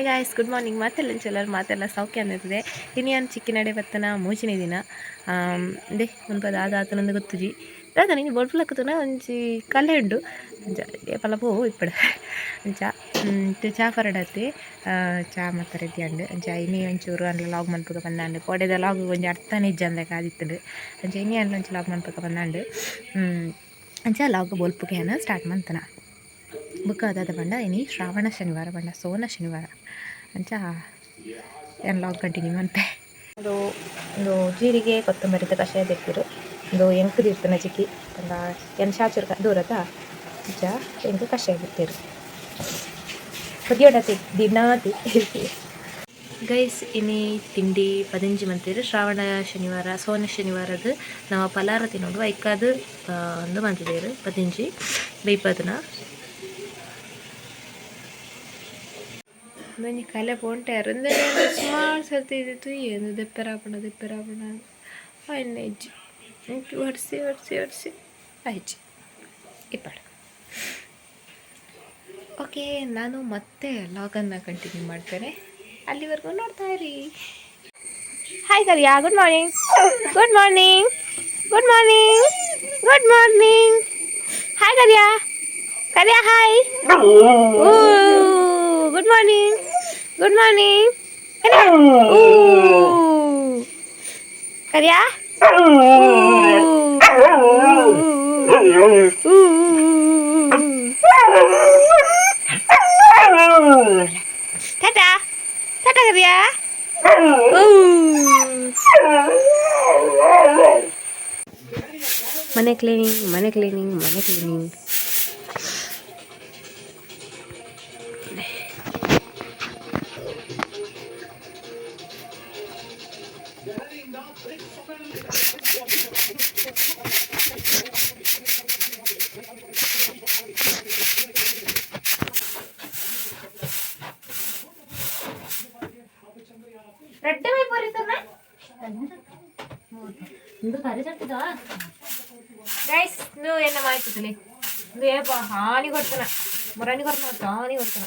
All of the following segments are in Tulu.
Hi guys, good morning. ಮಾತೆಲ್ಲ ಚಲರ್ ಮಾತೆಲ್ಲ ಸೌಖ್ಯ ಅಂದಿರ್ತದೆ. ಇನಿಯನ್ ಚಿಕ್ಕಿನಡೆ ಬತ್ತನ ಮೂಜಿನ ದಿನ they ಮುನ್ಪದ ಆದ ಆತನಂದು ಗೊತ್ತುಜಿ. ದಾದ ನೀನು ಬೋಲ್ಪುಲಕ್ಕುನ ಒಂಜಿ ಕಲೆ ಉಂಡು ಅಂಚ ಏಪಲ ಪೋ ಇಪ್ಪಡ ಅಂಚ ಚಾ ಪರಡತ್ತಿ ಚಾ ಮತ್ತ ರೆಡಿ ಅಂಡ್ ಅಂಚ ಇನಿ ಒಂಚೂರು ಅಂಡ್ಲ ಲಾಗ್ ಮನ್ಪುಗ ಬಂದಾಂಡ್. ಕೋಡೆದ ಲಾಗ್ ಒಂಜಿ ಅರ್ಥನೇ ಇಜ್ಜಂದೆ ಕಾದಿತ್ತುಂಡು. ಅಂಚ ಇನಿ ಅಂಡ್ಲ ಒಂಜಿ ಲಾಗ್ ಮನ್ಪುಗ ಬಂದಾಂಡ್. ಅಂಚ ಲಾಗ್ ಬೋಲ್ಪುಗೆ ಸ್ಟಾರ್ಟ್ ಮಂತನ. ಬುಕ್ಕ ಅದಾದ ಪಂಡ ಇನಿ ಶ್ರಾವಣ ಶನಿವಾರ ಪಂಡ ಸೋನ ಶನಿವಾರ. ಅಂಚ ಏನು ಲಾಗ್ ಕಂಟಿನ್ಯೂ ಮಂತೆ. ಉಂದು ಉಂದು ಜೀರಿಗೆ ಕೊತ್ತಂಬರಿದ ಕಷಾಯ ದೆಕ್ಕಿರು. ಉಂದು ಎಂಕ್ ದಿರ್ತನ ಚಿಕ್ಕಿ ಪಂಡ ಎನ್ ಶಾಚುರ್ ದೂರತ ಅಂಚ ಎಂಕ್ ಕಷಾಯ ದಿತ್ತೇರು ಪದಿಯೊಡತಿ ದಿನಾತಿ. ಗೈಸ್, ಇನಿ ತಿಂಡಿ ಪದಿಂಜಿ ಮಂತೇರು. ಶ್ರಾವಣ ಶನಿವಾರ ಸೋನ ಶನಿವಾರದ ನಾವು ಪಲಾರ ತಿನ್ನೋದು ಐಕಾದ್ ಒಂದು ಮಂತಿದೇರು ಪದಿಂಜಿ ಬೇಯ್ಪದನ. ಒಂಜಿ ಕಲೆ ಪೋಂಟೆರ್ ಸುಮಾರು ಸರ್ತಿ ಇದು ತುಯ್ಯೆ ದೆಪ್ಪೆರಾಪುಂಡ ದೆಪ್ಪೆರಾಪುಂಡ ಆಯ್ನ ಇಜ್ಜಿ ಒಡ್ಸಿ ಒಡ್ಸಿ ಒಡ್ಸಿ ಆಯ್ಚಿ ಇಪ್ಪಾಡು. ಓಕೆ, ನಾನು ಮತ್ತೆ ಲಾಗನ್ನು ಕಂಟಿನ್ಯೂ ಮಾಡ್ತೇನೆ. ಅಲ್ಲಿವರೆಗೂ ನೋಡ್ತಾ ಇರಿ. ಹಾಯ್ ಕರಿಯಾ, good morning, good morning, good morning, good morning. Hi Kariya, Kariya hi, good morning, good morning Kariya. Tata tata Kariya. ಮನೆ ಕ್ಲೀನಿಂಗ್, ಮನೆ ಕ್ಲೀನಿಂಗ್, ಮನೆ ಕ್ಲೀನಿಂಗ್. ಗೈಸ್, ನೀವು ಎನ್ನ ಮಾಯ್ತದಲ್ಲಿ ಇದು ಏಪ ಹಾನಿ ಕೊಡ್ತಾನ ಮುರಾನಿ ಕೊಡ್ತಾನ ಹಾನಿ ಕೊಡ್ತಾನ.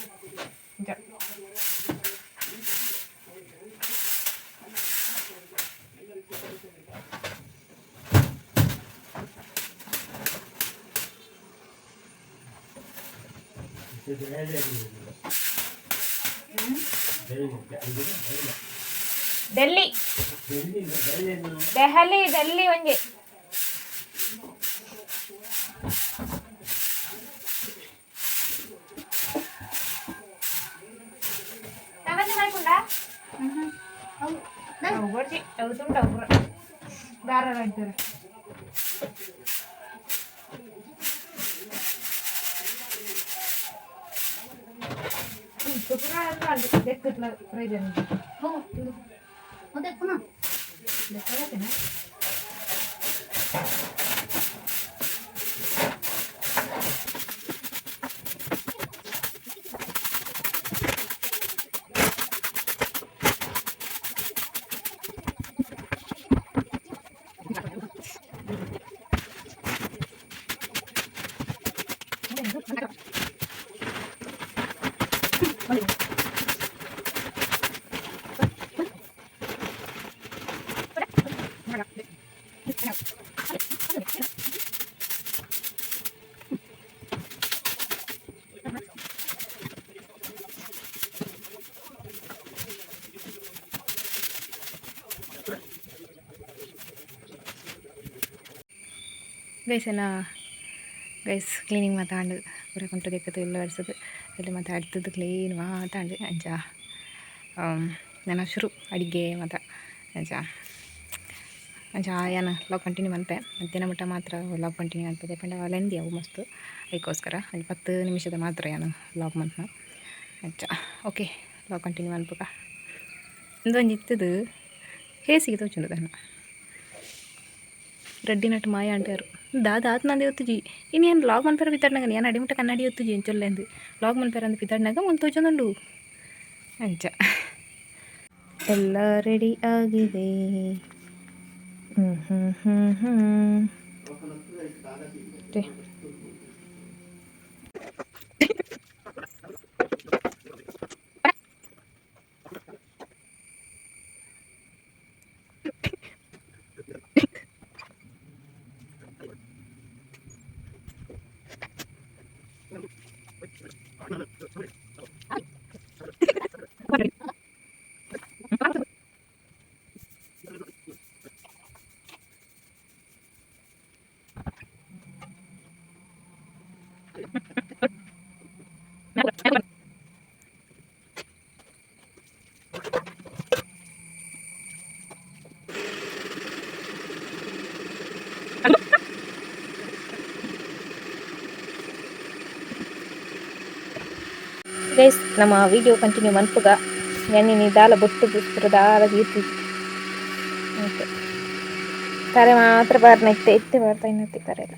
ಡೆಲ್ಲಿ ದೆಹಲಿ ಡೆಲ್ಲಿ ಒಂಜಿ ದಾರ ಅಂತಾರೆ. ಪ್ರಯೋಜನ. ಗೈಸ್, ಏನ ಗೈಸ್, ಕ್ಲೀನಿಂಗ್ ಮಾತಾಂಡು ಪೂರ ಕುಂಟು ದೆಕ್ಕದು ಇಲ್ಲ ಒರೆಸೋದು ಅಲ್ಲಿ ಮತ್ತು ಅಡ್ತದ್ದು ಕ್ಲೀನ್ ಮಾತಾಂಡು. ಅಂಚ ನನ್ನ ಶುರು ಅಡಿಗೆ ಮಾತ. ಅಂಚ ಅಂಚ ಯಾನ ಲಾಗ್ ಕಂಟಿನ್ಯೂ ಮಂತೆ. ಮಧ್ಯಾಹ್ನ ಮುಟ್ಟ ಮಾತ್ರ ಲಾಗ್ ಕಂಟಿನ್ಯೂ ಆಗ್ತದೆ ಪಂಡ ಲೆಂದಿ ಅವು ಮಸ್ತ್. ಅದಕ್ಕೋಸ್ಕರ ಅಲ್ಲಿ 10 ನಿಮಿಷದ ಮಾತ್ರ ಯಾನು ಲಾಗ್ ಮಂತ್ನ. ಅಂಚ ಓಕೆ, ಲಾಗ್ ಕಂಟಿನ್ಯೂ ಮನ್ಪುಗ. ಒಂದೊಂಜಿ ಇತ್ತದು ಹೇಸಿಗೆ ತೋಚುಂಡು ತನ್ನ ರೆಡ್ಡಿ ನಟ್ ಮಾಯ ಅಂಟಾರು. ದಾದ ಆತ್ ನಂದು ಒತ್ತುಜಿ. ಇನ್ನು ಏನು ಲಾಗ್ ಮನ್ಪೆರ ಪಿತಡ್ನಾಗ ಏನು ಅಡಿಮುಟ್ಟ ಕನ್ನಡಿ ಒತ್ತುಜಿ ಎಂಚೊಲ್ಲೆಂದು ಲಾಗ್ ಮನ್ಪೆರ ಅಂದು ಪಿತಡ್ನಾಗ ಮುಂದೆ ತೋಚೊಂದುಂಡು. ಅಂಚ ಎಲ್ಲ ರೆಡಿ ಆಗಿದೆ. ಹ್ಞೂ ಹ್ಞೂ ಹ್ಞೂ ಹ್ಞೂ. ಗೈಸ್ ನಮ್ಮ ವಿಡಿಯೋ ಕಂಟಿನ್ಯೂ ಮನ್ಪುಗ ಎನ್ನಿನಿ ದಾಲ ಬೊಟ್ಟು ಪುರ ದಾಲ ದೀಪುಜಿ ಓಕೆ ತರೆ ಮಾತ್ರ ಬಾರ್ನ ಇತ್ತೆ ಇತ್ತೆ ಬಾರ್ತಾ ಇನ್ನತ್ತೆ ತರೆ ಎಲ್ಲ.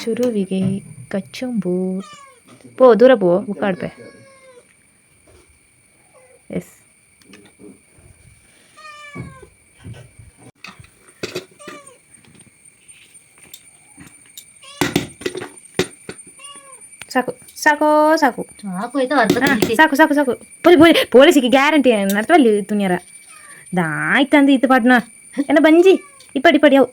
ಶುರುವಿಗೆ ಕಚ್ಚುಂಬು ಪೋ ದೂರ ಪೋ ಬುಕ್ಕಾಡ್ಪೆ ಎಸ್ ಸಾಕು ಸಾಕು ಸಾಕು ಸಾಕು ಸಾಕು ಸಾಕು ಪೊಲಿ ಪೊಲಿ ಪೊಲೀಸಿಗೆ ಗ್ಯಾರಂಟಿ ನರ್ತವಲ್ಲಿ ತುನಿಯರ ದಾಯ್ತಂದು ಇತ್ತು ಪಾಟ್ನ ಎನ್ನ ಬಂಜಿ ಇಪ್ಪಡಿ ಇಪ್ಪಡಿ ಅವು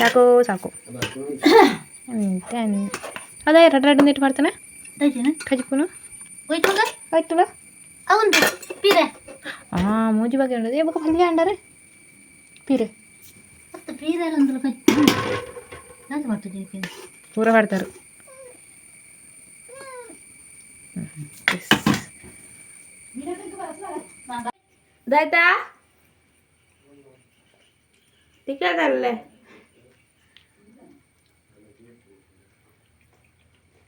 ಸಾಕು ಸಾಕು ಅದೇ ರಡ್ ರಡ್ ನೀಟ್ ಮಾಡ್ತಾನೆ ಕಜಿಪುನು ಆಯ್ತಲ್ಲ. ಆ ಮೂಜಿ ಬಗ್ಗೆ ಉಂಡು ಬೊಕ ಪಲ್ಯ ಅಂಡರೆ ಪೀರೆ ಪೂರ ಮಾಡ್ತಾರೆ. ದಾಯ್ತಾ ತಿಕ್ಕದಲ್ಲೇ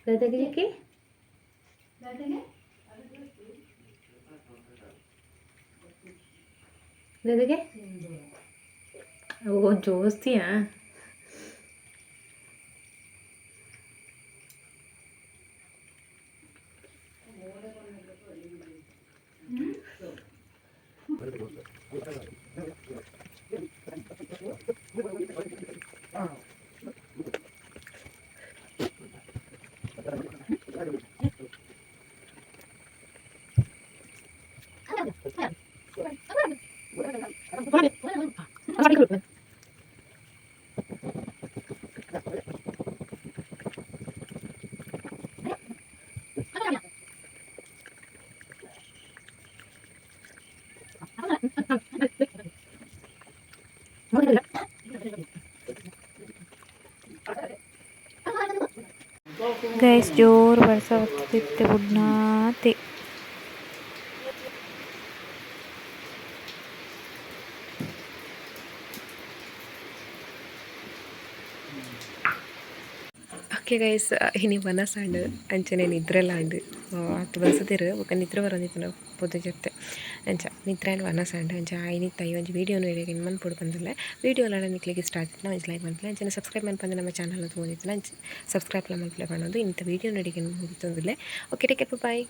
ದಾಯ್ತಾ ದಾದಾಗೆ ಓ ಜೋಸ್ತಿಯಾ. ಗೈಸ್ ಜೋರು ಬರ್ಸ ಬರ್ತದಿತ್ತೆ ಬುಡ್ನಾತಿ. ಓಕೆ ಗೈಸ್, ಇನಿ ವನಸಾಂಡ್ ಅಂಚನೆ ನಿದ್ರೆಲ ಆಂಡ್ ಆತ್ ಬಲ್ಸದೆರ್ ಬೊಕ ನಿದ್ರೆ ಬರೊಂದಿತ್ತುಂಡು ಪೊದು ಜತ್ತೆ ಅಂಚ ನಿದ್ರೆ ಆಂಡ್ ವನಸಾಂಡ್ ಅಂಚ ಇನಿತ್ತ ಈ ಒಂಜಿ ವೀಡಿಯೋನು ಇರೆಗ್ ಮನ್ಪೊಡು ಪಂದುಲ್ಲೆ. ವೀಡಿಯೋ ಲ ನಿಕ್ಲೆಗ್ ಇಷ್ಟ ಆತಿತ್ತ್ಂಡ ಒಂಜಿ ಲೈಕ್ ಮನ್ಪುಲೆ ಅಂಚನೆ ಸಬ್ಸ್ಕ್ರೈಬ್ ಮನ್ಪಂದೆ ನಮ್ಮ ಚಾನಲ್ ತೂವೊಂದಿತ್ತುಂಡ ಅಂಚ ಸಬ್ಸ್ಕ್ರೈಬ್ ಲ ಮನ್ಪುಲೆ ಪನೊಂದು ಇನಿತ ವೀಡಿಯೋ ಇಡೆಗ್ ಮುಗಿತೊಂದುಲ್ಲೆ. Okay, take care, boy.